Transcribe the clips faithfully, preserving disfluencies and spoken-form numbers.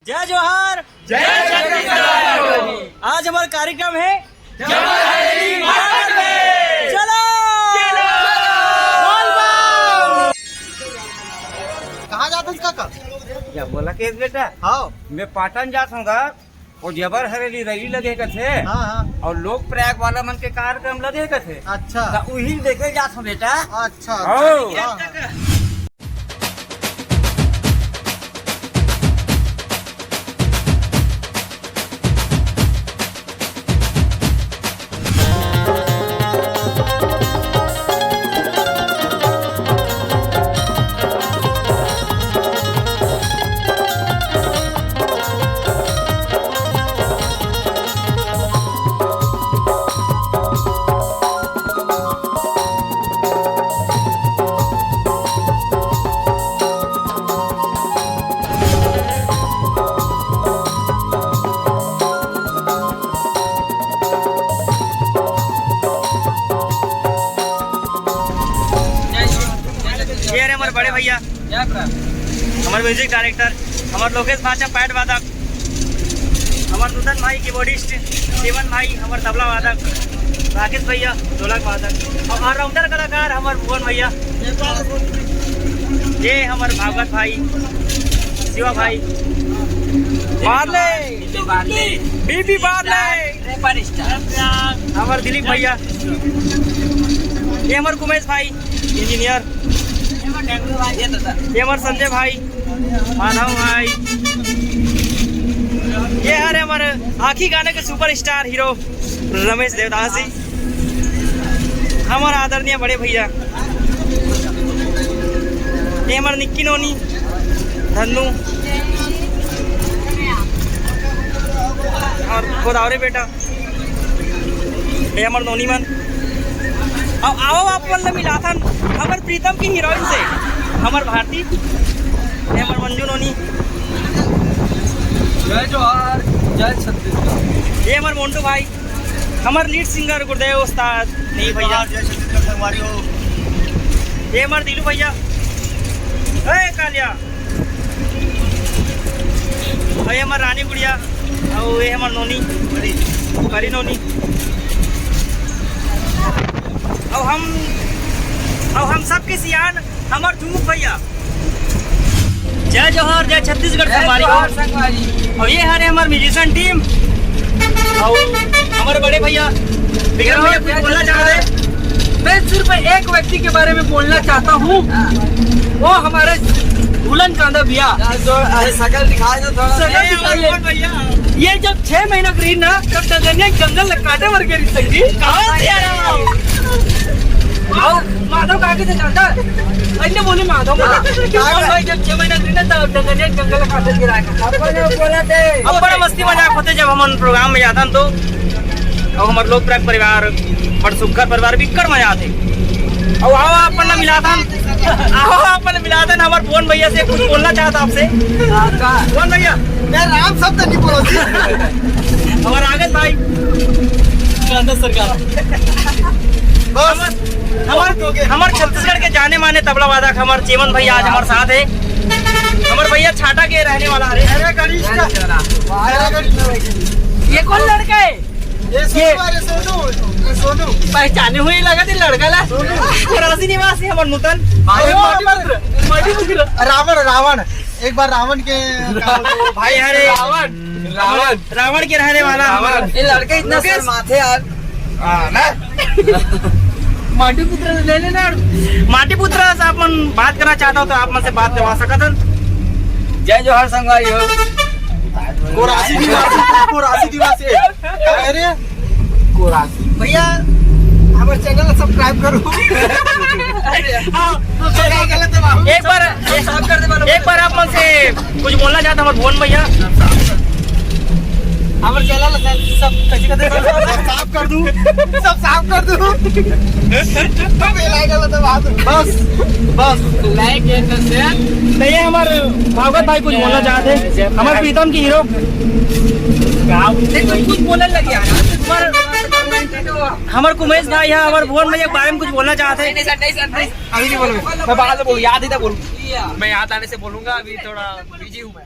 जय जोहार। जय छत्तीसगढ़। आज हमारा कार्यक्रम है जबर हरेली मार्केट में। चलो। चलो। बोल बम। कहाँ जात हस काका? क्या बोला केस बेटा? हाँ। मैं पाटन जात हूँ घर, वो जबर हरेली रैली लगे कथे। हाँ, हाँ। और लोक प्रयाग वाला मन के कार्यक्रम लगे कथे। अच्छा। तो उही देखे जात हूँ बेटा। अच्छा। हाँ। हाँ। ये रहे हमारे बड़े भैया, हमारे म्यूजिक डायरेक्टर, हमारे लोकेश भाचा पैड वादक, हमारे नूतन भाई कीबोर्डिस्ट, शिवन भाई हमारे तबला वादक, राकेश भैया ढोलक वादक, और ऑलराउंडर कलाकार हमारे भुवन भैया, ये हमारे भागवत भाई, शिवा भाई, बादले, बीबी बादले, हमारे दिलीप भैया, ये हमारे कुमेश भाई इंजीनियर, ये हमारे संजय भाई, माधव भाई, ये हरे हमारे आखिरी गाने के सुपरस्टार हीरो रमेश देवदास जी, हमारा आदरणीय बड़े भैया, ये हमारे निक्की नोनी, धन्नू और गोदावरी बेटा, ये हमर नोनी मन। अब आओ आप मन ल मिलाथन हमर प्रीतम की हीरोइन से, हमर भारती, ये हमर मंजू नोनी। जय जोहार, जय छत्तीसगढ़। ये हमर मोंटू भाई, हमर लीड सिंगर गुरुदेव उस्ताद। नहीं भैया। जय छत्तीसगढ़ संगवारी हो। ये हमर दिलू भैया। ए कालिया। अउ ये हमर रानी गुड़िया, अउ ये हमर नोनी, परी नोनी। अउ हम, अउ हम सबके सियान, हमर झुमुक भैया। जय जोहार, जय छत्तीसगढ़ संगवारी हो। अउ ये हरे हमर म्यूजिशियन टीम, अउ हमर बड़े भैया विक्रम भैया कुछ बोलना चाह रहे हैं? मैं सिर्फ एक व्यक्ति के बारे में बोलना चाहता हूँ, वो हमारे भूलन कांदा भैया। यार, जो, अरे, शकल दिखा दो थोड़ा सा। शकल दिखाइए। ये जब छह महीना के रही ना, तब डंगनिया जंगल ल काटे बर गे रही संगी। कहाँ से आया? और माधव काका से जानता है? अन्य बोले माधव, माधव। हाँ, भाई, जब छह महीना के रही ना, तब डंगनिया जंगल ल काटे बर गे रहा है। अपन बोला थे। अब बड़ा मस्ती मजाक होते जब हमन प्रोग्राम में जाथन तो, अउ हमर लोक प्रयाग परिवार, बड़ सुग्घर परिवार, बिक्कट मजा आथे। अउ आओ अपन ला मिलाथन, आओ अपन ला मिलाथन, हमर भुवन भैया से कुछ बोलना चाहत आपसे। भुवन भैया। मैं राम शब्द नहीं बोला जी। हमर राकेश भाई। कांदा सरकार। बस। हमर, हमर, हमर छत्तीसगढ़ के जाने माने तबला वादक हमर चेमन भैया आज हमर साथ है। हमर भैया छाटा के रहने वाला है। अरे गणेश का। अरे गणेश। ये कौन लड़का है? ये सोनू, ये अरे सोनू, ये सोनू। पहचाने हुए लगा थे लड़का ला। सोनू। राशि निवासी हमर नूतन। भाई, अरे, माटी पुत्र, माटी पुत्र। रावण, रावण। एक बार रावण के भाई, अरे। रावण, रावण। रावण के रहने वाला रावण। हमर ये लड़के इतना लोकेश। शर्माथे यार। हाँ, ना? माटी पुत्र ले लेना। माटी पुत्र से आप मन बात करना चाहता हो तो आप मन से बात करवा सकत हन। जय जोहार संगवारी हो। कोरासी निवासी, कोरासी निवासी। अरे, कोरासी। भैया, हमर चैनल ला सब्सक्राइब करो। हाँ, तो गलत है बाबू। एक बार, सब कर दे बाबू। एक बार आप मन से कुछ बोलना चाहता हूँ, भुवन भैया। हमर चैनल ला सब कैसे कर दे? सब साफ कर दूँ, सब साफ कर दूँ। बेल आइकन ला दबा दो। बस, बस। Like and share। तो ये हमर भागवत भाई कुछ बोलना चाहत हे, हमर प्रीतम की हीरो। देख, तो कुछ बोलने लग गया। हमर कुमेश भाई हे, हमर भुवन भैया के बारे में कुछ बोलना चाहत हे। नहीं, नहीं सर, नहीं सर, नहीं। अभी नहीं बोलूँ, मैं बाद में बोलूँ, याद ही था बोलूँ। मैं याद आने से बोलूँगा, अभी थोड़ा बिजी हूँ मैं।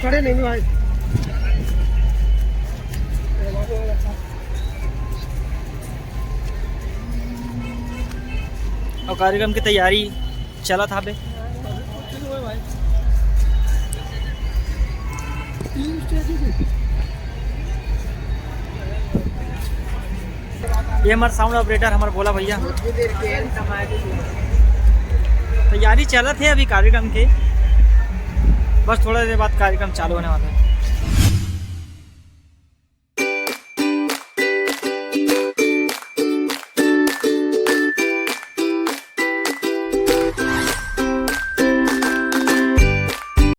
खड़े नहीं भाई। अउ कार्यक्रम के तैयारी चलत हाबे। ये हमर sound operator, हमर भोला भैया। तैयारी चलत हे अभी कार्यक्रम के, बस थोड़ा देर बाद कार्यक्रम चालू होने वाला है।